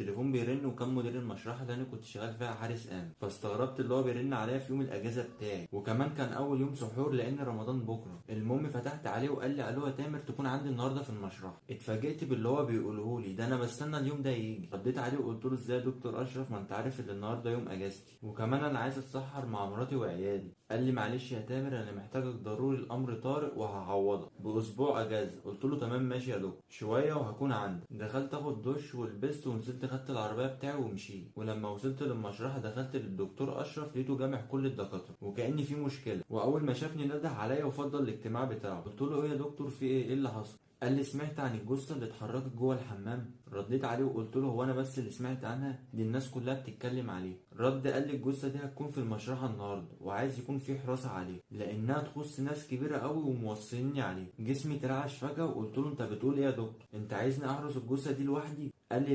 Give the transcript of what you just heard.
التليفون بيرن، وكان مدير المشرحه اللي انا كنت شغال فيها حارس امن. فاستغربت اللي هو بيرن عليا في يوم الاجازة بتاعي، وكمان كان اول يوم سحور لان رمضان بكره. المهم فتحت عليه وقال لي الو يا تامر، تكون عندي النهارده في المشرحه. اتفاجئت باللي هو بيقوله لي ده، انا بستنى اليوم ده يجي. رديت عليه وقلت له ازاي يا دكتور اشرف، ما انت عارف ان النهارده يوم اجازتي، وكمان انا عايز اتسحر مع مراتي وعيالي. قال لي معلش يا تامر، انا محتاجك ضروري، الامر طارئ وهعوضك باسبوع اجازه. قلت له تمام ماشي يا دكتور، شوية وهكون عندك. دخلت اخد دش ولبست ونزلت، خدت العربية بتاعي ومشيت. ولما وصلت للمشرحه دخلت للدكتور اشرف، لقيته جامع كل الدكاترة وكأن في مشكلة. واول ما شافني نده عليا وفضل الاجتماع بتاعه. قلت له ايه يا دكتور، في ايه، ايه اللي حصل؟ قال لي سمعت عن الجثة اللي اتحركت جوه الحمام؟ رديت عليه وقلت له هو انا بس اللي سمعت عنها؟ دي الناس كلها بتتكلم عليه. رد قال لي الجثة دي هتكون في المشرحه النهارده، وعايز يكون في حراسة عليه لانها تخص ناس كبيرة قوي وموصيني عليه. جسمي ترعش فجاة وقلت له انت بتقول ايه يا دكتور؟ انت عايزني احرس الجثة دي لوحدي؟ قال لي